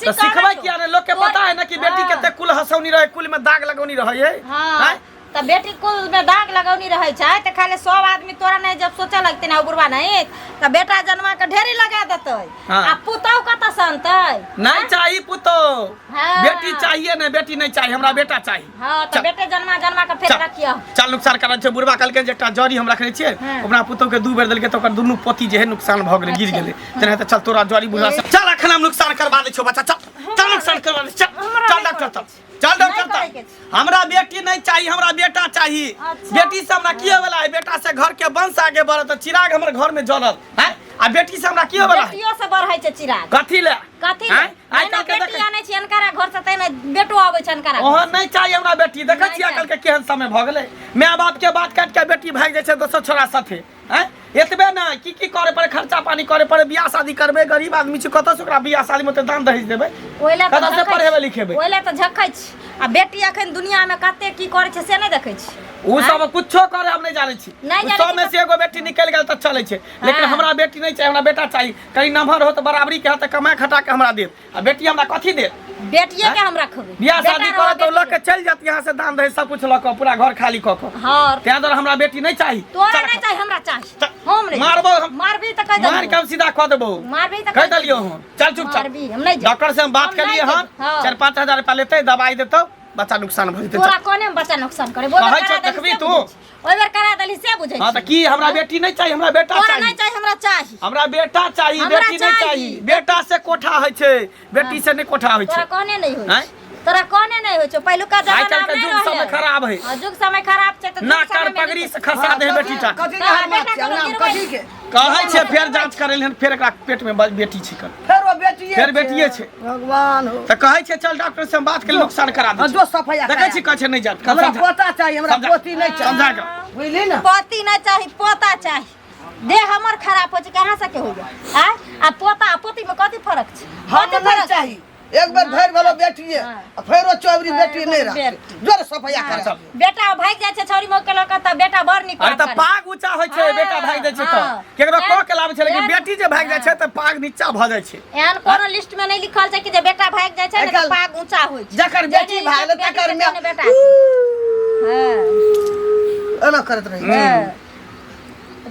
तऽ सिखबै किया नहि लोक के पता है ना कि बेटी कते कुल हसौनी रहे कुल में दाग लगौनी रहे है हाँ आँय? तऽ बेटी कुल में दाग लगौनी रहै छै तऽ खाली सब आदमी तोरा नहीं जब सोचे लगते ना बुढ़वा नहीं तऽ बेटा जन्मा के ढेरी लगा देतै हाँ। आ पुतहु कतऽ से अनतै नहीं चाही पुतो हाँ। बेटी चाहिए नहीं बेटी नहीं चाहिए हमरा बेटा चाहिए हाँ तऽ चल। बेटे जन्मा जन्मा के फेर चल। रखियो चल नुकसान करल छै बुढ़बा कहलकै जे एकटा जड़ी हम रखने छियै हाँ। अपना पुतोह के दू बेर देलकै तऽ ओकर दुनू पोती जे है नुकसान भऽ गेलै गिर अच्छा। गेलै तेनाहिते चल तोरा जड़ी बुढ़बा से चल अखन हम नुकसान करबा दै छियौ बच्चा चल चल नुकसान करबा दै चल हमरा चल नहि डॉक्टर करैके चल चल डॉक्टर नहि करैके चल छै। हमरा बेटी नहीं चाहिए हमरा बेटा चाहिए अच्छा। बेटी से हमरा की होवला है बेटा से घर के वंश आगे बढ़त चिराग हमर घर में जलल है आ बेटी से हमरा की होवला है बेटियो से बढ़ै छै चिराग कथी ले कथी ले आँय? आइ नहि काल्हि के बेटी देखै आनै छै अनकरा घर से तै ने बेटो आबै छै अनकरा घर ओहन नहीं चाहिए हमरा बेटी देखै नहि छियै आइ चाही। काल्हि के केहन समय भऽ गेलै माय बाप के बात काटि के बेटी भागि जाइ छै दोसर छोरा साथे आँय एतबे नहि की की करे पड़े खर्चा पानी करे पड़े बियाह शादी करबै गरीब आदमी छै कतऽ से ओकरा बियाह शादी मे ओते दान दहेज देबै ओहि लए तऽ कतऽ से झखै पढ़ेबै छी। लिखेबै ओहि लए तऽ झखै छी आ बेटी अखन दुनिया में कते की करै छै से नहि देखै छी ओ सब कुछो करे हम नहीं जानै छी नहि ओ जानै सौ छी में से एगो बेटी निकलि गेल तऽ चलै छै लेकिन हाँ। हमरा बेटी नहीं चाही हमरा बेटा चाही कहीं नमहर हो तऽ बराबरी के तऽ कमा खटा के हमरा देत आ बेटी हमरा कथी देत बेटिए के हम रखबै बियाह बेटा शादी रहऽ करत तऽ लऽ बेटिए। के चलि जात यहाँ से दान दहेज सब कुछ लऽ कऽ पूरा घर खाली कऽ कऽ हाँ ताहि दुआरे हमरा बेटी नहीं चाही तोरा चल नहीं चाही हमरा चाही चल। हम नहीं मारबो हम। मारबी तऽ कहि मार के देलियौ हम सीधा कऽ देबो मारबी तऽ कहि देलियौ हम चल चुपचाप मारबी हम नहीं जायब। डॉक्टर से हम बात हम नहीं केलिए हन जायब। हाँ। 4-5 हजार रुपया लेतै दवाई देतौ बच्चा नुकसान भऽ जेतै तोरा कोने में बच्चा नुकसान करे बोल कहै छौ देखबी तू। ओइ बेर करा देली से बुझै हाँ तऽ छी की हमरा बेटी नहीं चाही हमरा बेटा तोरा चाही नहीं चाही हमरा चाही हमरा बेटा चाही हमरा बेटी नहीं चाही। चाही बेटा से कोठा होइ छै बेटी से नहीं कोठा होइ तोरा छै कहने नहीं होइ आँय? छै तोरा कहने नहीं होइ छै पहिलुका आइ जमाना काल्हि के में युग समय खराब है। हां युग समय खराब छै तऽ ना युग समय कर में पगड़ी नहीं से खसा दे बेटी टा कथी के तोरा हाल बेटा छै कोनो नाम गिरबै कथी के कहै छै फेर जांच करै हन फेर एकरा पेट में बेटी छै कल फेर ओ बेटिए फेर बेटिए छै। भगवान हो तऽ कहै छै चल डॉक्टर से हम बात के नुकसान करा हाँ, दे जो सफाया देखै छी कहै छै नहीं जात हमरा पोता चाहिए हमरा समझा। पोती नहीं चाहिए समझा के बुझली ना पति नहीं चाही पोता चाही देह हमर खराब हो छै कहाँ से के हो जाए आय आ पोता आ पोती में कथी फर्क छै हम कथी नहीं फर्क छै? चाही एक बेर भरि भेलो बेटिए हाँ। आ फेरो चौबरी बेटी नहीं बेटी। रह जोर सफाया कर बेटा भागि जाइ छै छौरी मौके लऽ कऽ तऽ बेटा बड़ नीक अरे काम तऽ करै। पाग ऊँचा होइ छै हाँ, बेटा भागि जाइ छै तऽ हाँ। केकरो कऽ के लाबै छै लेकिन एहन- बेटी जे भागि जाइ छै तऽ पाग नीचा भऽ जाइ छै एहन कोनो लिस्ट में नहीं लिखल छै कि जे बेटा भागि जाइ छै ने तऽ आइकाल्हि पाग ऊँचा होइ छै जकर बेटी जेने भागल बेटी तकर के माय तेने बेटा हाँ एना करैत रही हाँ।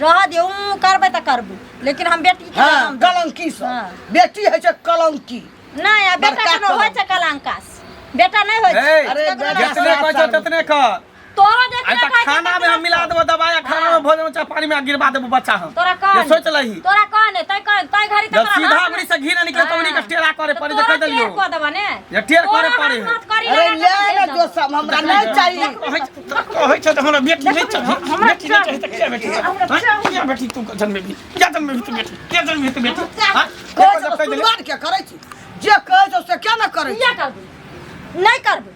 रह दियौ ऊँ करबै तऽ करबै लेकिन हम बेटी के हाँ जनम देबै। कलंकी सब हाँ। बेटी होइ छै कलंकी नहि आ बेटा बड़का कोनो होइ छै कलंकास बेटा नहि होइ छै ए, अरे ककरो बेटा नहि। जितने कहै छौ ततने कर तोरो आइ जितने तऽ कहै छै खाना में हम मिला देबो दवाई आ खाना में भोजन में चाहे पानी में गिरवा देबो बच्चा हम तोरा कह जे सोच लही तोरा कह ने तै कह तै घड़ी जब सीधा उंगली से घी ना निकले तो उंगली के टेढ़ा करे पड़े तऽ कहि देलियौ कह देबो ने जे टेढ़ करे पड़े है। अरे ले ने जो सब हमरा नहीं चाहिए कहै छै तऽ हमरा बेटी नहि चाही बेटी नहि चाही तऽ किया बेटी चाही हाँ? किया बेटी तू जन्मेबही किया जन्मेबही तू बेटी किया जन्मेबही तू बेटी हाँ? कहै देखो छौ जब कहि देलियौ सुनवार के करै छी जे कहै छौ से क्या ना करै छी किया करबै नहि करबै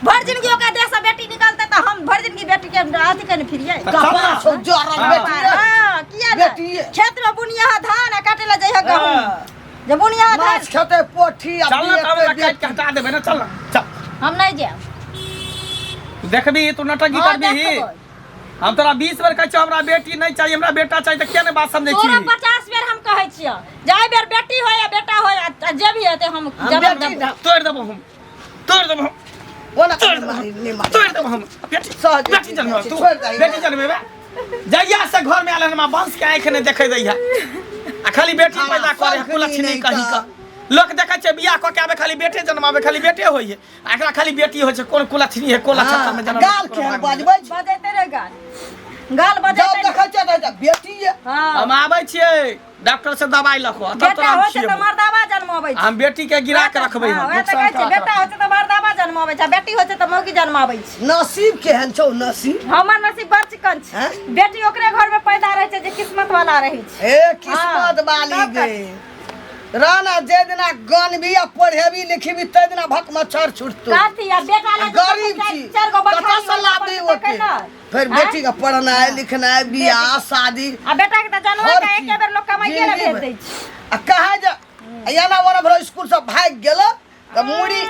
भरि जिंदगी ओकरा देह से बेटी निकलतै तऽ हम भरि जिंदगी बेटी के अथी केने फिरियै तऽ चल कपार ना। छौ जरल हाँ। बेटी रे। हाँ, किया नहि? बेटिये। खेत में बुनिया धान आ काटे ला जइहे गहूम हाँ। जे बुनिया धान माछ खेतै पोठी आ चल ना तब बिएतै ओकरा काटि के बेटी। हटा देबै ना चल ना चल हम नहीं जायब देखबी तू नटंकी हाँ, करबी देखबै। हम तोरा 20 बेर कहै छियौ हमरा बेटी नहीं चाहिए हमरा बेटा चाहिए तऽ किया नहीं बात समझै तोरा छी 50 बेर हम कहै छियौ जाय बेर बेटी होय या बेटा होय आ जे भी हेतै हम हम जवाब बेटी देबै ना। तोड़ि देबो हम तोड़ि देबो हम ओना तोड़ि देबो मारी, हम नहि मारी। तोड़ि देबो हम बेटी सहज बेटी जन्मेबे तू छोड़ि दही। बेटी जन्मेबे जहिया से घर में आयल हन हमरा वंश के आँखि नहि देखै दैया आ खाली बेटी हाँ, पैदा करे सब कुलक्षणी नहीं कही तऽ। कऽ लोक देखै छै बियाह कऽ के आबै खाली बेटे जन्माबै खाली बेटे होइए आ एकरा खाली बेटी होइ छै कोन कुलक्षणी है कोन लक्षण में हाँ, जन्म गाल केहन बजबै छै बजैते रह गाल गाल जब बजैते देखै छै तऽ बेटी ये हाँ हम आबै छियै डॉक्टर से दवाई लऽ कऽ तब बेटा तोरा हम होइ छै तऽ खियेबौ मर्दावा जन्माबै छै हम बेटी के गिरा के रखबै हम हाँ, वएह तऽ नुकसान कहै छै करा के बेटा होइ छै तऽ मर्दावा जन्माबै छै आ बेटी होइ छै तऽ मौगी जन्माबै छै नसीब केहन छौ नसीब हमर नसीब बड़ चिकन छै हैं? बेटी ओकरे घर में पैदा रहै छै जे किस्मत वाला रहै छै ए किस्मत हाँ, वाली तब गे राना जे दिना गनबी आ पढ़ेबी लिखबी तै दिना भक मच्छर छुटतो कथी आ बेटा ले गरीब छी चारि गो कतऽ बखारी से लाबी ओते फेर आँय? बेटी के पढ़नाइ लिखनाइ बियाह शादी आ बेटा के तऽ जानवर हर के चीज। एके बेर लोग कमाइए ले जिंदगी भेज में। दै छै आ कहे जे एना ओना भरो स्कूल से भागि गेल तऽ मुड़ी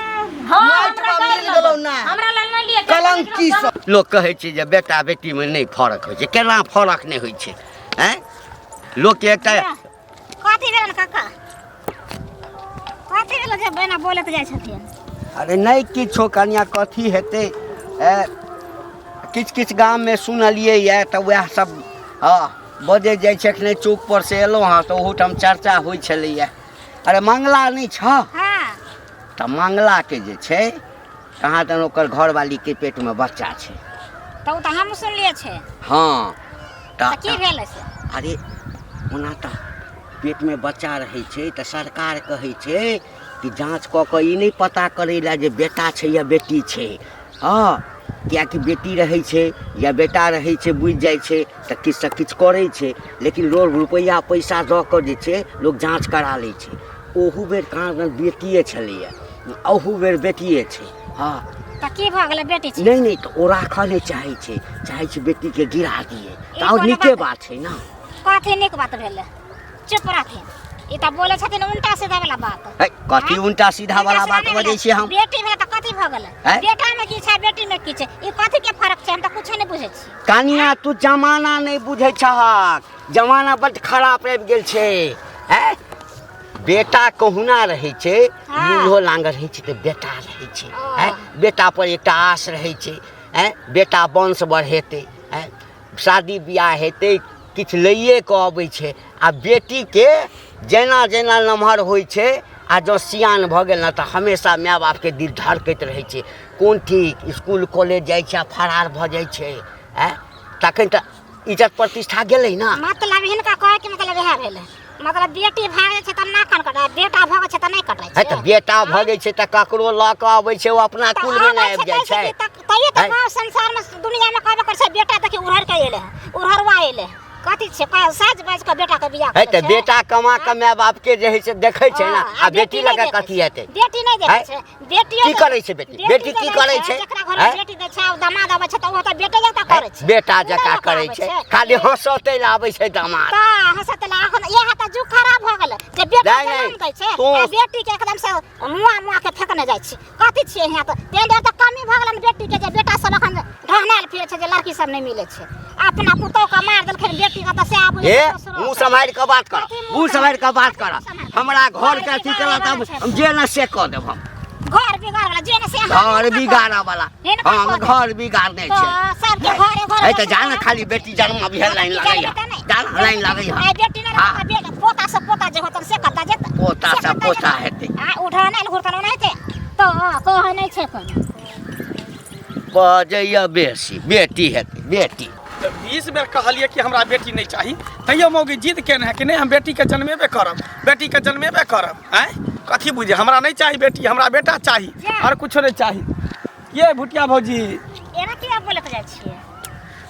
हाँ माटि हमरा मे गारि मिल गेलौ लगल। ना हमरा लग नहि लिए कलंकी सब लोक कहै छै जे बेटा बेटीमे नहि फरक होइ छै केना फरक नहि होइ छै आँय लोकके एकटा कथी भेल काका कथी कथी भेलै जे एना बोलैत जाइ छथिन? अरे नहि किछो कनिया, कथी हेतै, ए, किछु किछु गाममे सुनलियै यऽ तऽ वएह सब हँ बजै जाइ छै। एखने चौक पर से एलहुँ हँ तऽ ओहूठाम चर्चा होइ छलैया। अरे मंगला नहि छह? हाँ। तऽ मंगलाके जे छै कहाँ तहन ओकर घरवालीके पेटमे बच्चा छै। तऽ ओ तऽ हमहूँ सुनलियै छै। हँ। तऽ की भेलै से? अरे ओना तऽ पेटमे बच्चा रहै छै तऽ सरकार कहै छै कि जाँच कऽ कऽ ई नहि पता करै लए जे बेटा छै या बेटी छै। हँ, किएकि बेटी रहै छै या बेटा रहै छै बुझि जाइ छै तऽ किछुसँ किछु करै छै, लेकिन लोक रुपैआ पैसा दऽ कऽ जे छै लोक जाँच करा लै छै। ओहू बेर कहाँ बेटिए छलैए, अहू बेर बेटिए छै। हँ। तऽ की भऽ गेलै बेटी छै? नहि नहि, तऽ ओ राखऽ नहि चाहै छै, चाहै छै बेटीके गिरा दिए। तऽ आओर कोनो नीके बात बात छै ने। कथी नीक बात भेलै? चुप रहथिन, ई तऽ बोलै छथिन उल्टा सीधा वाला बात। है, कथी उल्टा सीधा उल्टा वाला सीधा बात नहि बजै भेलै। छियै हम? बेटी भेलै तऽ कथी भऽ गेलै? हैं? बेटा मे की छै, बेटी मे की छै, ई कथी के फर्क छै? हम तऽ कुछो नहि बुझै छी। कनिया, तू जमाना नहि बुझै छहक, जमाना बड्ड खराब आबि गेल छै। हैं, बेटा कहुना रहै छै, हाँ। लूल्हो लांगर रहै छै तऽ बेटा रहै छै। ओ। हैं, बेटा पर एकटा आस रहै छै। हैं, बेटा वंश बढ़ेतै, हैं, शादी बियाह हेतै, किछु लैए कऽ अबै छै। आ बेटीके जेना जेना नमहर होइ छै आ जँ सियान भऽ गेल ने तऽ हमेशा माय बापके दिल धड़कैत रहै छै। कोन ठीक इसकुल कॉलेज जाइ छै आ फरार भऽ जाइ छै, आँय, तखन तऽ इज्जत प्रतिष्ठा गेलै ने। मतलब हिनका कहैके मतलब इएह भेलै, मतलब बेटी भए जाइ छै तऽ नाक कटै, बेटा भऽ जाइ छै तऽ नहि कटै है छै। तऽ बेटा भऽ जाइ छै तऽ ककरो लऽ कऽ अबै छै, ओ अपना तऽ कुलमे आबै नहि आबि छै जाइ ताहि से छै। कि तैयो तऽ है गाँव संसारमे दुनियामे कहबे करै छै, बेटा देखी उड़हर के एलै हँ, उड़हरुआ एलै हँ। कथी छै, साज बाजि कऽ बेटाके बियाह है करै तऽ छै। बेटा कमा कऽ माय बापके जे हइ से देखै छै ने, हँ, आ बेटी नहि लऽ कऽ देखै कथी छै। हेतै? बेटी नहि देखै है छै। बेटियो की जे करै छै बेटी? बेटी जे की दै करै छै? जेकरा घरमे हैं? बेटी दै छै आ दामाद अबै छै तऽ ओ तऽ बेटे जकाँ है करै छै। बेटा ओ नहि जकाँ लऽ कऽ करै आबै छै, छै। खाली हँसते लए आबै छै दामाद। तऽ हँसते लए एखन इएह तऽ जुग खराब भऽ गेलै जे बेटा नहि, नहि, जनम दै छै तू- आ बेटी के एकदम से मुआ मुआ के फेकने जाइ छै। कथी छियै यहाँ तऽ तें दुआरे तऽ कमी भऽ गेलै बेटी के, जे बेटा सब एखन ढहनायल फिरै छै जे लड़की सब नहि मिलै छै। अपना पुतोह के मारि देलखिन बेटी के तऽ से आब हे, मुँह सम्हारि कऽ बात कर, मुँह सम्हारि कऽ बात कर। हमरा घर के अथी केला तऽ हम जे ने से कऽ देब। हम घर बिगाड़ वाला जे ने से अहाँ घर बिगाड़ऽ वाला हिनका हम कऽ देब। घर बिगाड़ने तऽ छै सबके घरे घरे है तऽ जा ने, खाली बेटी जन्म अभी लाइन लगै जा ने, लाइन लगै आइ बेटी नहि हाँ। रहत बेटा पोता से पोता जे होतन से कतऽ जेतै? पोता से से कतऽ पोता जेतै? हेतै। आ उठा नहि घुरतन ओनाहिते तऽ कहै नहि छै कोनो। बजैया बेसी बेटी हेतै बेटी। तऽ 20 बेर कहलियै कि हमरा बेटी नहि चाही, तैयो मौगी जिद केने है कि नहि, हम बेटीके जन्मेबे करब, बेटीके जन्मेबे करब। आँय, कथी बुझे, हमरा नहि चाही बेटी, हमरा बेटा चाही, आओर कुछो नहि चाही। ये भुटिया भौजी, एना किया बोलैत जाइ छियै?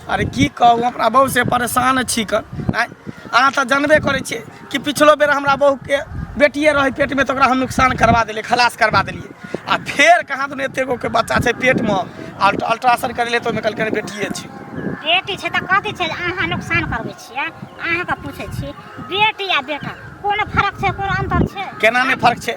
अरे की कहू, अपना बहू से परेशान छी कन। आँय, अहाँ तऽ जानबे करै छियै कि पिछलो बेर हमरा बहूके बेटिए रहै पेटमे तऽ ओकरा हम नुकसान करवा देलियै, खलास करवा देलियै। आ फेर कहाँ दुनू एते गो के बच्चा छै पेटमे, अल्ट्रासाउंड करेलियै तऽ ओहिमे कहलकै बेटिए छै। बेटी छै तऽ कथी छै जे अहाँ नुकसान करबै छियै? अहाँके पूछै छी, बेटी आ बेटा कोनो फरक छै? कोनो अन्तर छै? केना नहि फर्क छै?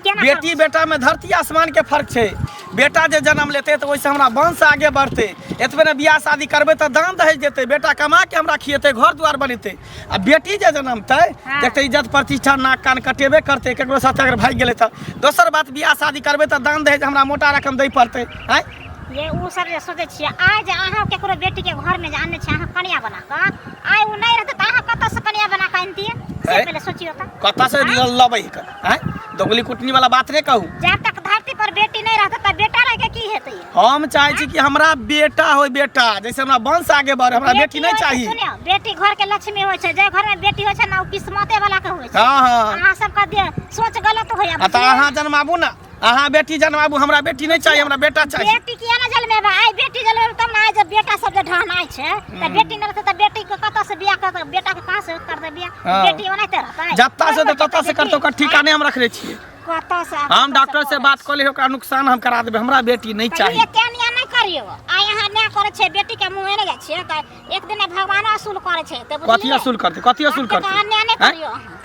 केना बेटी बेटा में धरती आसमान के फर्क छै। बेटा जे जन्म लेतै तऽ ओहिसँ हमरा वंश आगे बढ़तै। एतबे ने, बियाह शादी करबै तऽ दान दहेज देतै, बेटा कमा के हमरा खिएतै, घर दुआर बनेतै। आ बेटी जे जनमतै हाँ। देखतै इज्जत प्रतिष्ठा नाक कान कटेबे करतै ककरो साथ अगर भागि गेलै तऽ। दोसर बात, बियाह शादी करबै तऽ दान दहेज हमरा मोटा रकम दै पड़तै। आँय, ये ओ सब जे सोचै छियै, आइ जे अहाँ केकरो बेटी के घर में जे आनने छियै अहाँ कनिया बना कऽ, आइ ओ नहि रहतै तऽ अहाँ कतऽ से कनिया बना कऽ अनतियै से आँय? पहिले सोचियौ तऽ। कतऽ से लबै एकर? आँय, दोगली कुटनी वाला बात नहि कहू। जब तक धरती पर बेटी नहि रहतै तऽ बेटा रह के की हेतै? हम चाहै छी कि हमरा बेटा होय, बेटा जैसे हमरा वंश आगे बढ़े, हमरा बेटी नहि होइ छै, चाही। सुनियौ, बेटी घर के लक्ष्मी होइ छै। जे घर में बेटी होइ छै ने, ओ किस्मते वाला के होइ छै। हाँ हाँ अहाँ सबके सोच गलत होइया। आ तऽ अहाँ जन्माबू ने, अहाँ बेटी जन्माबू, हमरा बेटी नहि चाही, हमरा बेटा चाही। बेटी किया ने जन्मेबै? आइ बेटी जन्मेबै तब ने। आइ जब बेटा सब जे ढहनाइ छै तऽ बेटी नहि रहतै तऽ बेटी के कतऽ से बियाह करतै? बेटा के कहाँ से करतै बियाह? हाँ। बेटी ओनाहिते रहतै? जत्ता से कोइ तऽ तत्ता से बेटी? करतै, ओकर ठीका नहि हम रखने छियै। कतऽ से हम डॉक्टर से बात कऽ लियै, ओकरा नुकसान हम करा देबै, हमरा बेटी नहि तऽ चाही। ई एते अन्याय नहि करियौ। आइ अहाँ न्याय करै छियै, बेटी के मुँहे नहि जाइ छियै तऽ एक दिन भगवानो असूल करै छै तऽ कथी बुझलियै? असूल करतै? कथी असूल एतेक करतै? अन्याय नहि आँय? करियौ अहाँ।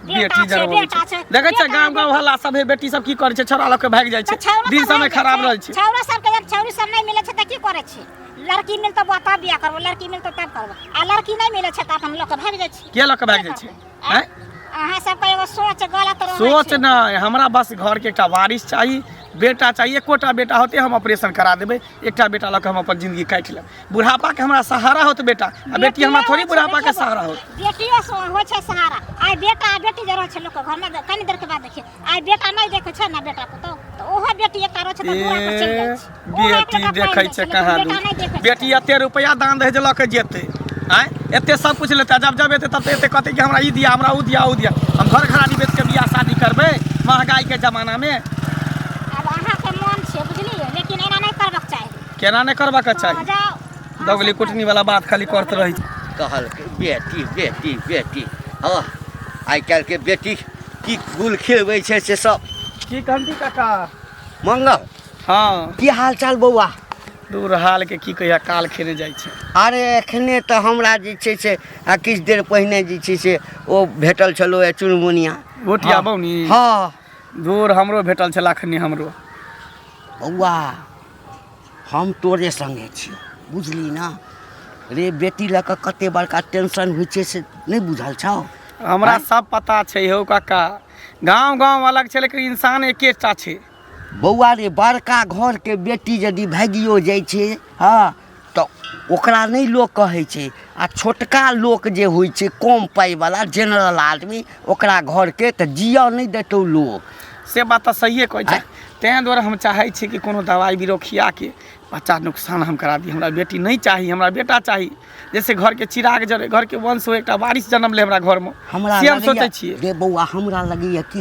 बेटा बेटी छै, जरबै बेटा छै, छै। देखै छै बेटा गाँव गाँव हल्ला सब हे, बेटी सब की करै छै, छोड़ा लऽ के भागि जाइ तऽ छै, छौड़ा दिन सब समय भागि जाइ खराब छै। रहै छै। छौड़ा सबके जब छौड़ी सब नहि मिलै छै तऽ की करै छै? लड़की मिलतौ बा तब बियाह करबो, लड़की मिलतौ तब करबो। आ लड़की नहि मिलै छै तऽ अपन लऽ कऽ भागि जाइ छै। के लऽ के भागि जाइ छै? आँय? आँय? अहाँ सबके एगो सोच गलत रहै सोच छै। नहि, हमरा बस घरके एकटा वारिस चाही, बेटा चाही। एकोटा बेटा होतै हम ऑपरेशन करा देबै। एकटा बेटा लऽ कऽ हम अपन जिंदगी काटि लेब। बुढ़ापाके हमरा सहारा होत बेटा, आ बेटी हमरा बेटियो थोड़ी होइ छै, बुढ़ापाके देखियौ, सहारा होत। बेटियो से होइ छै सहारा। आइ बेटा आ बेटी जे रहै छै लोकके घरमे, कनी देर के बाद देखियौ, आइ बेटा नहि देखै छै ने बेटा पुतहु, तऽ ओहो बेटी एकटा रहै छै तऽ दुआर पर चलि जाइ छै। ओहो बेटी एकटा देखै पानि छै लै छै, कहाँ लेकिन बेटा नहि देखै दूर छै। बेटी एते रुपैआ दान दहेज लऽ के जेतै, आँय, एते सब कुछ लेतै, जब जब एतै तब तऽ एते कहतै कि हमरा ई दिया, हमरा ओ दिया, ओ दिया। हम घर घरारी बेच के बियाह शादी करबै महगाई के जमाना में? आब अहाँके मन छै, बुझलियै, लेकिन एना नहि करबाक चाही। केना नहि करबाक चाही? हँ, जाउ अहाँ दगली सब कुटनी वाला बात खाली करत रहै छै। कहलकै बेटी बेटी बेटी। हँ, आइ काल्हिके बेटी की गुल खिलबै छै से सब। की कहलती काका? मंगल। हँ। की हाल चाल बौआ? दूर हाल के की कहिया, काल खेने जाइ छै। अरे एखने तऽ हमरा जे छै से आ किछु देर पहिने जे छै से ओ भेटल छलौ ए चुनमुनिया गोटिया बौनी। हँ। दूर हमरो भेटल छल अखनी हमरो। बौआ, हम तोरे सङ्गे छियौ, बुझली ने रे? बेटी लऽ कऽ कते बड़का टेंशन होइ छै से नहि बुझल छौ? हमरा सब पता छै हौ काका। गाँव गाँव अलग छै लेकिन इंसान एकेटा छै। बौआ रे, बड़का घरके बेटी यदि भागियो जाइ छै, हँ, तऽ ओकरा नहि लोक कहै छै, आ छोटका लोक जे होइ छै, कम पाइवला जेनरल आदमी, ओकरा घरके तऽ जिअ नहि देतौ लोक। से बात तऽ सहिए कहै छै। ताहि दुआरे हम चाहै छी कि कोनो दवाइ बीरो खियाके बच्चा नुकसान हम करा दी। हमरा बेटी नहि चाही, हमरा बेटा चाही, जैसे घरके चिराग जरे, घरके वंश हो, एकटा वारिस जन्म ले हमरा घरमे। हमरा से हम लगैया सोचै छियै। रे बौआ, हमरा लगैया कि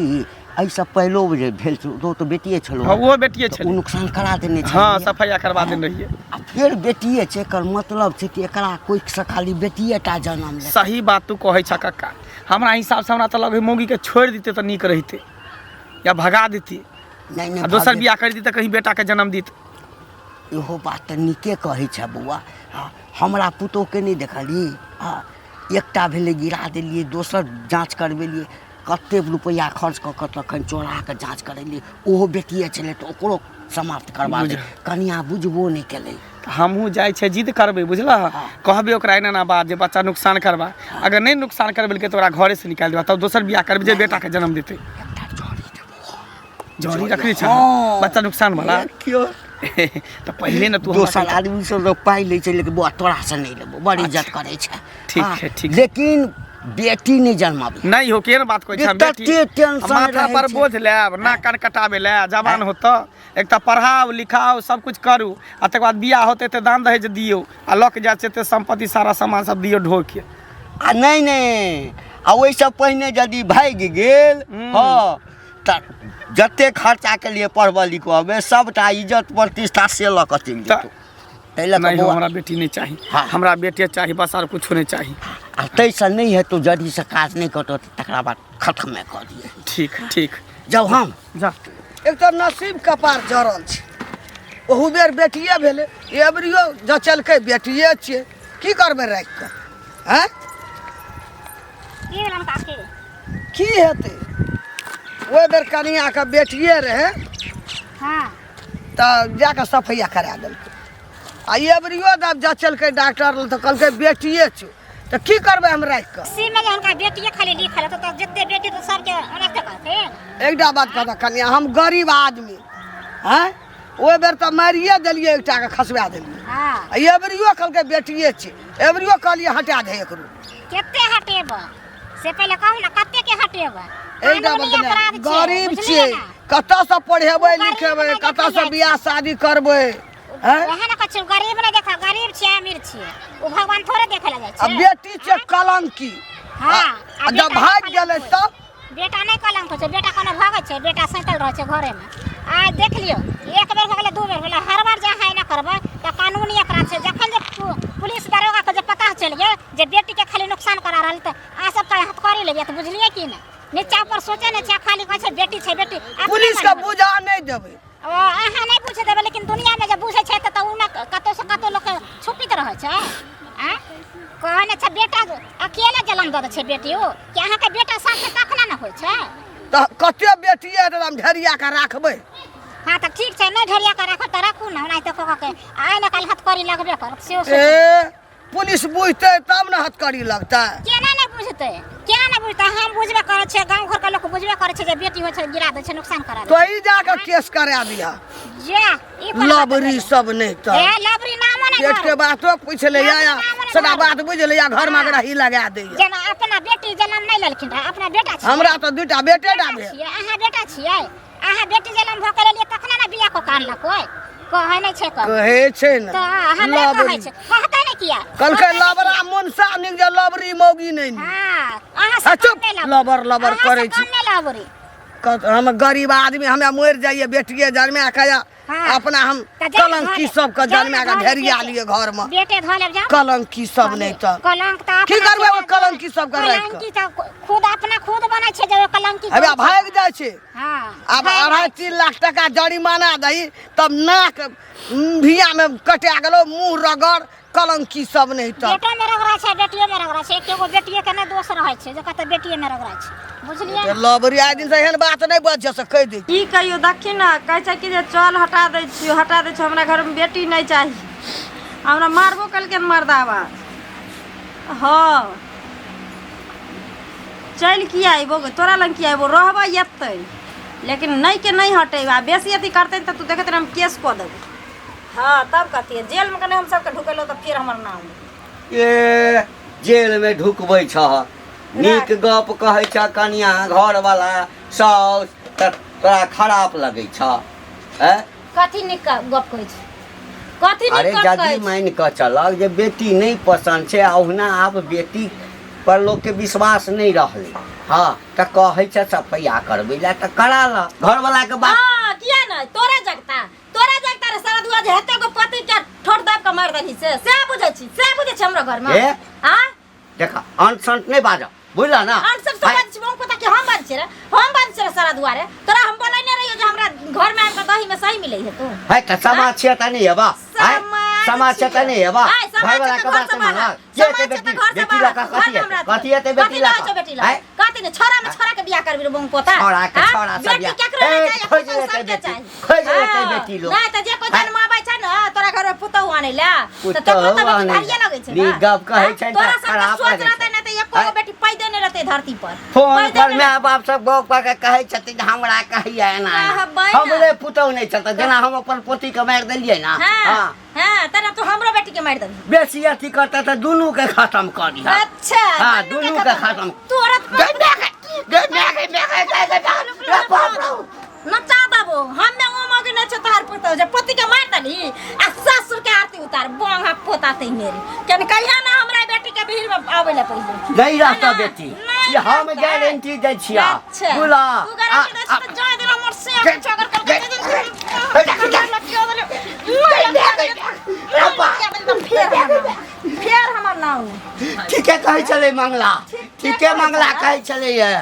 एहिसँ पहिलो जे भेल छौ ओ तऽ बेटिए छलौ। हँ, ओहो बेटिए तऽ ओ छलै। नुकसान करा देने छलियै। हँ, सफैया करवा देने रहियै। आ फेर बेटिए छै, एकर मतलब छै कि एकरा कोखिसँ खाली बेटिए टा जन्म लेतै। सही बात तू कहै छह कक्का। हमरा हिसाबसँ हमरा तऽ लगै मौगीके छोड़ि दितै तऽ नीक रहितै, या भगा दितै नहि नहि आ दोसर भगे- बियाह करि दितै, कहीं बेटाके जन्म दित। इहो बात तऽ नीके कहै छै बौआ। हँ, हमरा पुतोहके नहि देखलही? हँ, एकटा भेलै गिरा देलियै, दोसर जाँच करबेलियै, कतेक रुपैआ खर्च कऽ कऽ तखन चोरा कऽ जाँच करेलियै, ओहो बेटिए छलै तऽ ओकरो समाप्त करबा दे। कनिया बुझबो नहि केलै। तऽ हमहूँ जाइ छियै, जिद करबै, बुझलह? कहबै ओकरा एना एना बात जे बच्चा नुकसान करबा। अगर नहि नुकसान करबेलकै तऽ ओकरा घरेसँ निकालि देबा, तब दोसर बियाह करबै जे बेटाके जन्म देतै। एकटा जड़ी देबो। जड़ी रखने छै? हँ। बच्चा नुकसान वाला? क्यों तऽ पहिले ने तू हमरा दोसर आदमी सब लोग पाइ लै छै, लेकिन बौआ तोरासँ नहि लेबो, बड़ इज्जत करै छै। ठीक हँ, छै, ठीक छै। लेकिन बेटी नहि जन्माबी। नहि हो, केहन बात कहै छै? हम बेटी तते टेंशन माथा रहै पर छै। बोझ लेब, नाक कान कटाबे ले जवान होत। एक तऽ पढ़ाउ लिखाउ, सब कुछ करू, आ तकर बाद बियाह होतै तऽ दान दहेज दियौ, आ लऽ के जाइ छै तऽ सम्पत्ति सारा सामान सब दियौ ढो के। आ नहि नहि, आ ओहिसँ पहिने यदि भागि गेल, हँ, तऽ जते खर्चा के लिए पढ़बऽ लिखबऽ सबटा इज्जत प्रतिष्ठा से लऽ कऽ चलि जेतौ। ताहि लऽ कऽ नहि हो, बौआ हमरा बेटी नहि चाही। हाँ। हमरा बेटे चाही बस, आर कुछो नहि चाही। आ ताहिसँ नहि हेतौ, जड़ीसँ काज नहि करतौ, तऽ तकरा बाद खतमे कऽ दियै। ठीक ठीक। जाउ हम। जा। एक तऽ नसीब कपार जरल छै। ओहू बेर बेटिए भेलै, एबरियो जचलकै बेटिए छियै। की करबै राखि कऽ? आँय? की भेलनि काकी? की हेतै, ओहि बेर कनिआँके बेटिए रहै। हँ। तऽ जा कऽ सफैया करा देलकै, आ एबरियो जब जचलकै डॉक्टर लग तऽ कहलकै बेटिए छौ। तऽ की करबै हम राखि कऽ? सी में जे हुनका बेटिए खाली लिखल हेतै तऽ जते बेटी तऽ सबके ओनाहिते कहथिन। एकटा बात कहता कनिया, हम गरीब आदमी। आँय, ओहि बेर तऽ मारिए देलियै, एकटाके खसबा देलियै। हँ। आ एबरियो कहलकै बेटिए छै, एबरियो कहलियै हटा दे एकरो। कते हटेबै से पहिले कहू ने, कते के हटेबै? एकटा कानूनी बात नहि, अपराध छै, गरीब बुझलियै छियै, ने? कतऽसँ पढ़ेबै ओ गरीब लिखेबै, नहि कतऽसँ देखल जाइ बियाह शादी करबै? आँय? वएह ने कहै छियै, गरीब नहि देखा, गरीब छियै अमीर छियै, ओ भगवान थोड़े देखै लए जाइ आ छै। बेटी छै कलंकी। हँ, आ आ जब बेटा भागि नहि गेलै कलंक तब बेटा नहि कलंक होइ छै। बेटा कोनो भागै छै? बेटा सैतल रहै छै घरेमे। आइ देख लियौ, एक बेर भऽ गेलै, दू बेर भेलै, हर बार जे अहाँ एना करबै तऽ कानूनी अपराध छै। जखन जे पुलिस दरोगाके जे पता चलि गेल जे बेटीके खाली नुकसान करा रहल, तऽ अहाँ सबके हथकड़ी लेबै। तऽ बुझलियै कि नहि? नीचा ऊपर सोचै नहि छै, खाली कहै छै बेटी छै बेटी। अपने पुलिसके मन होइ। बुझा नहि देबै। ओ अहाँ नहि बुझे देबै, लेकिन दुनियामे जे बुझै छै तऽ ओ ने कतौसँ कतौ लोक छुपित रहै छै। आँय, कहै नहि छै बेटा अकेले जन्म दऽ दै छै बेटी, ओ कि अहाँके बेटा साथे तखने ने होइ छै। तऽ कते बेटी तऽ हम ढेरिया कऽ राखबै? हँ, तऽ ठीक छै, नहि ढेरिया कऽ राखब तऽ राखू ने। ओनाहिते कऽ कऽ के आइ ने काल्हि हथकड़ी लगबे करत, सेहो सोचू। ए, पुलिस बुझतै तब ने हथकड़ी लगतै। केना नहि बुझतै? बुझतै, किया नहि बुझतै? हम बुझबे करै छियै, गाँव घरके लोक बुझबे करै छै जे बेटी होइ छै गिरा दै छै, नुकसान करा दै छै। तोही जाके केस करा दिहा। जा ई कोन बात लबरी भेलै? सब नहि तऽ ए लबरी नामो नहि पेट के धरू। बातो पूछ ले या लबरी नामो नहि सदा धरू। बात बुझ ले या घर में हाँ। अगराही लगा दे। जेना अपना बेटी जनम नहि लेलखिन रहे, अपना बेटा छियै। हमरा तऽ दूटा बेटे टा बेटा भेल। छियै, अहाँ बेटा छियै, अहाँ बेटी जनम भऽ के लेलियै तखने ने बियाह कऽ के आनलक। ओइ कहै नहि छै कऽ कहै छै ने तऽ हमरे कहै लबरी छै, कहतै नहि किया? कहलकै कहतै नहि लबरा किया? मुनसा नीक जे लबरी मौगी नहि नीक। हाँ, अहाँ से आ चुप, कम नहि लबरी। लबर लबर अहाँ से करै छी। कम नहि लबरी। हम गरीब आदमी, हमे मरि जाइए बेटिए जन्मा के या हाँ। अपना हम तऽ जाउ ने कलंकी धऽ सबके लेब, जाउ ने जन्मा के धऽ लेब ढेरिया बेटे। लिए घर में बेटे धऽ लेब जाउ। कलंकी सब नहि तऽ कलंक तऽ की अपना करबै छै ओहि कलंकी सबके राखि कऽ? कलंकी तऽ खुद अपना खुद बनै छै जे ओ कलंकी हमे करै छै। भागि जाइ छै। हाँ, आब भागि अढ़ाई जाइ छै। 3 लाख टका जरिमाना दही तब नाक भिया में कटा गेलो, मुंह रगड़ कलंकी सब नहीं तऽ। बेटो में रगड़ा छै, बेटियो में रगड़ा छै, एकेगो बेटिए के नहि दोष रहै छै जे कहतै बेटिए में रगड़ा छै, बुझलियै ने? लबरी आइ दिन से एहन बात नहि बजै से कहि दै। की कहियो, देखी ने, कहै छै कि जे चल हटा दै छियौ, हटा दै छियौ, हमरा घरमे बेटी नहि चाही। हमरा मारबो केलकै मर्दाबा। हँ, चलि किया अयबो गे, तोरा लग किया अयबो? रहबै एतै, लेकिन नहि के नहि हटेबै। आ बेसी अथी करतै तऽ तू देखैत रह, हम केस कऽ देबै। हँ, तब कथी जेलमे कने हम सबके ढुकेलहुँ तऽ फेर हमर नाम ए जेलमे ढुकबै छह? नीक गप कहै छह कनिया, घरवाला साउस, तऽ तोरा खराप लगै छह? ऐं? कथी नीक गप कहै छी? कथी नीक अरे गप यदि कहै छी? मानि कऽ चलक जे बेटी नहि पसन्द छै, आ ओहुना आब बेटी पर लोकके विश्वास नहि रहलै, हँ, तऽ कहै छै सफैया करबै लए तऽ करा लऽ घरवलाके बात। हँ, किया नहि? तोरा जगता, तोरा जगता रे सारा दुआ जे हेते गो पति के ठोर दाब के मार देलही, से से बुझै छी, से बुझै छी हमरा घर में? ए? हाँ। देख, अंट संट नहि बाजऽ, बुझल ना? हम सब सब बाजै छी, हम पता कि हम बाजै छी रे, हम बाजै छी रे सारा दुआरे। तोरा हम बोलैने रहियो जे हमरा घर में आबि के दही में सही मिलै है तू। है तऽ समाज छियै तऽ नहि हेबा? समाज समाज छियै तऽ नहि हेबा? आय, समाज घरवला छै के तऽ घर बात से बाहर। मानह। के समाज हेतै छै तऽ बेटी? घर से बेटी बाहर। लऽ कऽ कथी घर में हेतै? हमरा कथी हेतै बेटी कथी लऽ लऽ कऽ? छौ बेटी लऽ? आँय? कथी नहि, छोड़ा में छोड़ा के बियाह करबी रे बौं पोता? छोड़ा के हाँ? छोड़ा से बेटी बियाह। केकरो ए, नहि चाही, खोजि पुतहु लेतै सबके बेटी, चाही। खोजि लेतै हाँ। बेटी लोक। नहि तऽ जे कोइ आँय? जन्माबै छै ने तोरा घर में पुतहु आनै लए, तऽ पुतहु तकरो तऽ बेटी आनै भारिये लए। लगै छै नीक ने। गप कहै हाँ? छै तऽ तोरा सबके खराप सोच लगै रहतै छै। ने तऽ एको गो आँय? बेटी पैदे नहि रहतै धरती पर। फोन पैदे पर नहि माय बाप सब गप कऽ के कहै छथिन जे हमरा कहैया एना एना। कहबै ने। हमरे पुतहु नहि छल तऽ जेना हम अपन पोतीके मारि देलियै ने। हाँ, हाँ। हाँ, तेना तू हमरो बेटी के मारि देबही। बेसी अथी करतै तऽ दुनू के खतम कऽ दिहऽ। अच्छा। हाँ, दुनू के खतम। तोरा गै माय गै, गै माय गै, माय गै, गै, गै, गै, रे बाप रे। नचा देबो हम में ओ मगे नहि छौ तोहर पुतहु जे पति के मारि देलही आ ससुर के आरती उतार बोंगा पोता ते मेरी केन कहिया ना हमरा बेटी के भीड़ में आबै ले पहिले नहि रहतौ ना, बेटी, नहि ई हम रहतै। गारंटी दै छियह। अच्छा। बुझलह? तू गारंटी दै छी तऽ जाय देना हमर से चगर कर के फेर हमर नाम नहि। ठीके कहै छलै मंगला, ठीके मंगला कहै छलै ये।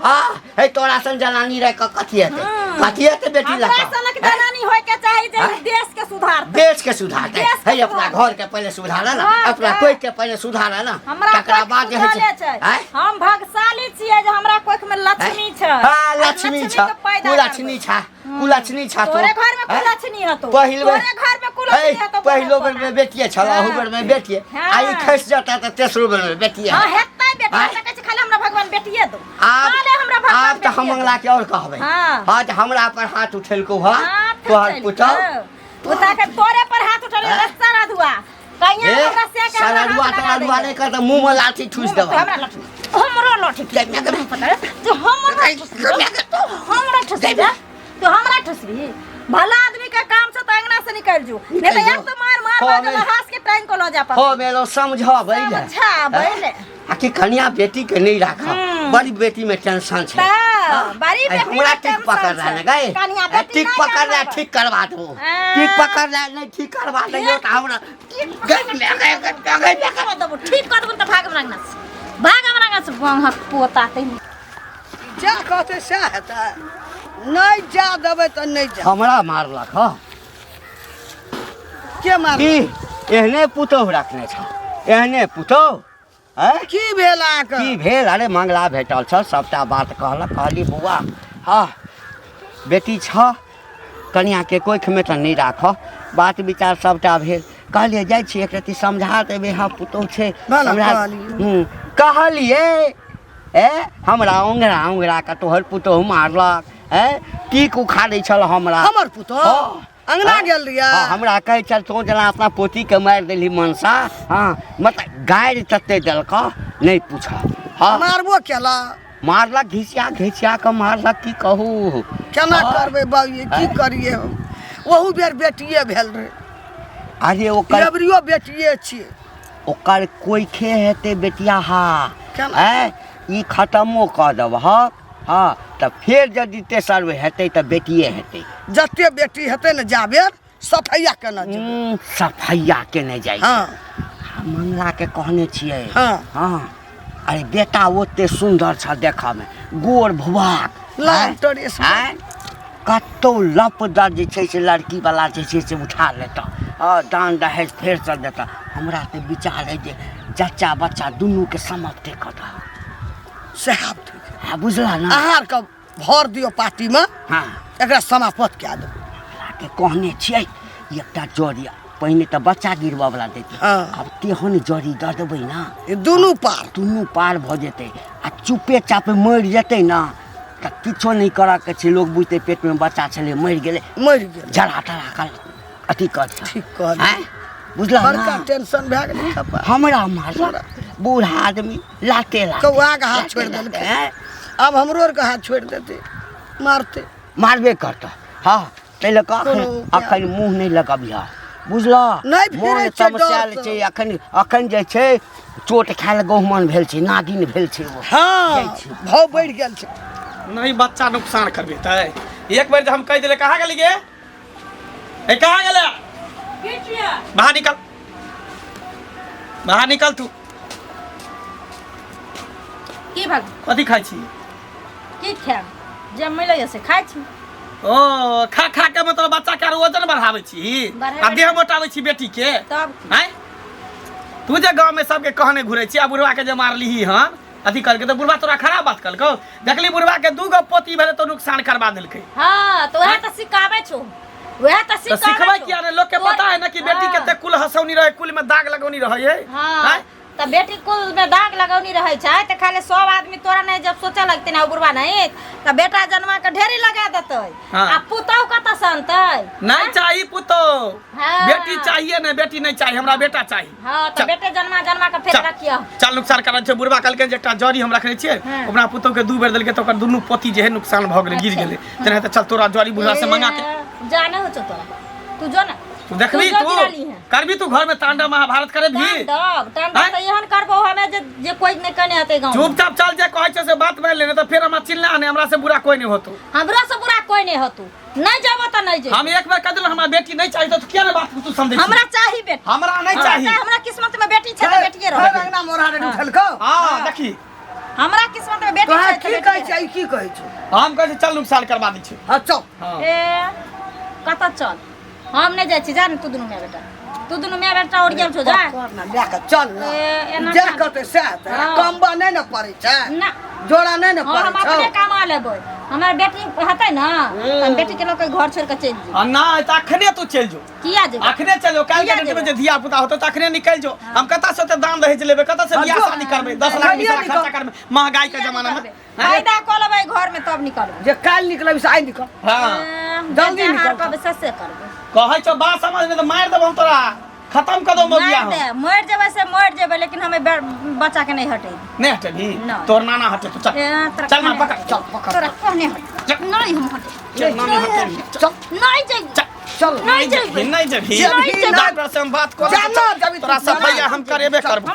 हाँ, हे तोरा सन जनानी रह कऽ कथी हेतै? कथी हेतै बेटी लऽ हमरा कऽ? सनक जनानी होय के चाही जे हैं? देश के सुधार, देश के सुधारतै। देश के हे, अपना सुधार। घर के पहिले सुधार ना, घर अपना के। कोइ के पहिले सुधार ना, हमरा तकरा कोख बाद जे होइ छै सुधरले छै। आँय? हम भाग्यशाली छियै जे हमरा कोख में लक्ष्मी छै। हाँ, आ लक्ष्मी छ, के पैदा कुलक्ष्मी करबै। छ, कुलक्ष्मी छ। तोरे घर में आँय? कुलक्ष्मी हतो। पहिल बेर तोरे घर में कुलक्ष्मी हतो। पहिलो बेर में बेटिए छल, अहू बेर में बेटिए। हाँ। आ ई खसि जेतै तऽ तेसरो बेर में बेटिए। हां, हेतै बेटी। आँय? हम तऽ कहै छी खाली हमरा भगवान बेटिए दो। आब खाली हमरा भगवान आब तऽ हम बेटिए दो। मंगला के और कहबै। हाँ। हाँ, जे हमरा पर हाथ उठेलकौ हँ हाथ तोहर उठेलकौ। पुतहु। उठा के तोरे पर हाथ उठेलकौ आँय? सारा धुआ कहिया ए, हमरा से के सारा हमरा रुआ हाथ तोरा लगा रुआ दैए। नहि कर तऽ मुँह में लाठी ठूसि तू देबऽ। हमरा लाठी, हमरो लाठी ठुसबी? पता है तू हमरा ठुसबी, तू हमरा ठुसबी, तू हमरा ठुसबी। भला आदमी के काम से तो अंगना से निकल जो, नहीं तो निकल एक तो मार मार हो, मार के मैं- हाथ के टांग को ल जा पा। हो मेलो समझाबै ले। समझाबै ले। आ कि कनिया बेटी के नहीं राख, बड़ी बेटी में टेंशन छै। तऽ, हाँ, बड़ी आइ बेटी हमरा में टिक टेंशन पकड़ रहा छै। ने गए। कनिया आइ बेटी टिक नहि पकड़ रहा, जानबै। ठीक करवा देबो। आ। टिक पकड़ रहा नहीं, ठीक करवा दैयो तऽ हमरा गए, गए, गए, गए, गए। ठीक कर देबो, ठीक कर देबो तऽ भाग हमरा अंगना से, भाग हमरा अंगना से बंहक पोता ते। जा कहतै सएह हेतै, नहि जा देबै तऽ नहि जा। हमरा मारलक हँ। के मार? की एहने पुतोहु रखने छ, एहने पुतोहु? आँय? की भेल अहाँके? की भेल? अरे मंगला भेटल छ, सबटा बात कहलक। कहली बौआ, हँ, बेटी छ कनियाके कोखिमे तऽ नहि राखऽ। बात विचार सबटा भेल। कहलियै जाइ छी एक रत्ती समझा देबै हँ पुतोहु छै भला समझा कहलियै। हूँ कहलियै ए हमरा ओंघरा ओंघरा कऽ तोहर पुतोहु मारलक ए टीक उखाड़ै छल हमरा हमर पुतोहु? हँ। अंगना हँ? गेल रहियै? हँ, हमरा कहै छल तोँ जेना अपना पोतीके मारि देलही मनसा हँ मतलब गारि तते देलकऽ नहि पूछ हँ मारबो केला मारलक घिसिया घिसिया कऽ मारलक की कहू केना हँ। करबै बाबू की करियै हम ओहू बेर बेटिए भेल रहै अरे ओकर एबरियो बेटिए छियै ओकर कोइखे हेतै बेटिया हा केना? आँय ई खतमो कऽ देबहक हँ तऽ फेर यदि तेसर बेर हेतै तऽ बेटिए हेतै जते बेटी हेतै ने जाबेर सफैया केना जेबै सफैया केने जाइ छै हँ आ मंगलाके कहने छियै हँ। हँ अरे बेटा ओते सुन्दर छ देखऽमे गोर भुआक लाल आँय? ड्रेस मे। आँय? कतौ लप दऽ जे छै से लड़कीवला जे छै से उठा लेतऽ हँ दान दहेज फेरसँ देतऽ हमरा तऽ विचार अइ जे जच्चा बच्चा दुनूके समाप्ते कऽ दह सएह ठीक है हँ बुझलह ने अहाँ आरके भर दियौ पार्टीमे हँ एकरा समाप्त कए देबै के कहने छियै एकटा जड़ी पहिने तऽ बच्चा गिरबऽ वला दैते हँ। आब तेहन जड़ी दऽ देबै ने ई दुनू पार दुनू पार भऽ जेतै आ चुपे चापे मरि जेतै ने तऽ किछो नहि करऽके छै लोक बुझतै पेटमे बच्चा छलै मरि गेलै मरि गेल जरा तरा कऽ अथी कऽ दिअ ठीक कहलियै। आँय? बुझलह बड़का ने टेंशन भए गेलै खपा हमरा मारलक बूढ़ा आदमी लाते लाते कौआके हाथ छोड़ि लाते देलकै। लाते, आँय? आब हमरो आरके हाथ छोड़ि देतै मारतै मारबे करतह हँ ताहि लऽ कऽ कोनो अखन उपाय अखन मुँह नहि लगबिह बुझलह नहि फिरै मोन छै तमसायल डरसँ। छै अखन अखन जे छै चोट खायल गहुमन भेल छै नागिन भेल छै ओ हँ जाइ छी। भाव बढ़ि गेल छै नहीं बच्चा नुकसान करबे तै एक बेर जे हम कहि देले कहाँ गेली गे ए कहाँ गेले बाहर निकल बाहर निकल तू की भल कथी खाइ छी की खायब जे मिलैए से खाइ छी ओ खा खा के मतलब बच्चा के आर वजन बढ़ाबै छी बढ़ाबै आ देह मोटाबै छी बेटी के तब की? आँय तू जे गाँव में सबके कहने घुरै छी आ बुढ़वा के जे मारलीही हन अथी करके तऽ बुढ़वा तोरा खराब बात कहलकौ देखली बुढ़वा के दू गो पोती भेलै तो नुकसान करबा देलकै हाँ तो वएह तऽ सिखाबै छौ वएह तऽ तऽ सिखाबै सिखबै छौ किया ने लोक के पता है ना कि बेटी हाँ। कते कुल हसौनी रहे कुल में दाग लगौनी रहे है हाँ आँय? तऽ बेटी कुल में दाग लगौनी रहै छै तऽ खाली सब आदमी तोरा नहि जब सोचऽ लगतै ना ओ बुढ़वा नहीं तऽ बेटा जन्मा के ढेरी लगा देतै हाँ। आ पुतहु कतऽ से अनतै नहीं चाहिए पुतो हाँ। बेटी चाहिए नहीं बेटी नहीं चाहिए हमरा बेटा चाहिए हाँ तऽ चल। बेटे जन्मा जन्मा के फेर चल। रखियौ चल नुकसान करै छै बुढ़वा कहलकै जे एकटा जड़ी हम रखने छियै हाँ। अपना पुतोह के दू बेर देलकै तऽ ओकर दुनू पोती जे है नुकसान भऽ गेलै गिर अच्छा। गेलै तेनाहिते चल तोरा जड़ी बुढ़वा से मंगा के ए, जा नहीं हो छौ तोरा तू जो ना तू देखबी जो तू गिराली हैं। करबी तू घर में तांडव महाभारत करे भी तांडव तांडव आँय? तऽ एहन करबो हमे जे जे कोई नहि कने हेतै गाँव में। चुपचाप चल जे कहै छै से बात मान लेने तऽ फेर हमरा चिल्ला ने हमरा से बुरा कोई नहीं होतो हमरो से बुरा कोई नहीं होतू नहीं जेबो तऽ नहीं जेबो हम एक बार कह देलहुँ हमरा बेटी नहीं चाहिए तो किया ने बात तू समझै छी? हमरा चाही बेटी हमरा नहीं चाहिए हमरा किस्मत में बेटी छै तऽ बेटिए फेर रहत अंगना मोरा रे उठलकौ हाँ देखी हमरा किस्मत में बेटी तोरा छै तऽ की बेटिए कहै छै ई की कहै छै हम कहै छी चल नुकसान करबा दै छी हँ चल हाँ ए कतऽ चल हम नहि जाइ छी जा ने तू दुनू माय बेटा तू दुनू माय बेटा ओरियल छौ जा कर ना लए कऽ चल ना ए, एना जे ना। कहतै सएह हेतै। हाँ। कमबा नहि ने पड़ै छै ना जोड़ा नहि ने हाँ पड़ै हम अपने छौ कमा लेबै हमर बेटी हेतै ने तऽ हम बेटी के लऽ के घर छोड़ि के चलि जेबै आ ना तऽ अखने तू चलि जो किया जेबै अखने चलि जो काल्हि किया के डेट में जेबै? जे धिया पुता होतौ तऽ अखने निकलि जो हम कतऽ से ओते दान दहेज लेबै कतऽ से हाँ, बियाह जो। शादी करबै 10 लाख 20 लाख निकल। खर्चा करबै महंगाई के जमाना में हैं? फायदा कऽ लेबै घर में तब निकलबै जे काल्हि निकलबी से आइ निकल हाँ जल्दी जल्दी निकल। करबै से से करबै कहै छौ बात समझ नहि तऽ मारि देबौ हम तोरा खत्म कऽ दौ मारि मौगिया हम दे मरि जेबै से मरि जेबै लेकिन हमे बच्चा के नहीं हटेबै नहि हटेबही नहि। तोहर नाना हटे तू चल ए, तोरा चल ना कहने पकड़ चल पकड़ तोरा कहने हटे नहीं हम हटे चल नानी हटेबही चल नहीं जेबै चल चल नहीं जेबै नहीं जेबही जेबही डॉक्टर से हम बात कर जा ना, जेबही तोरा तू, जा ना। सफैया हम करेबे करबो।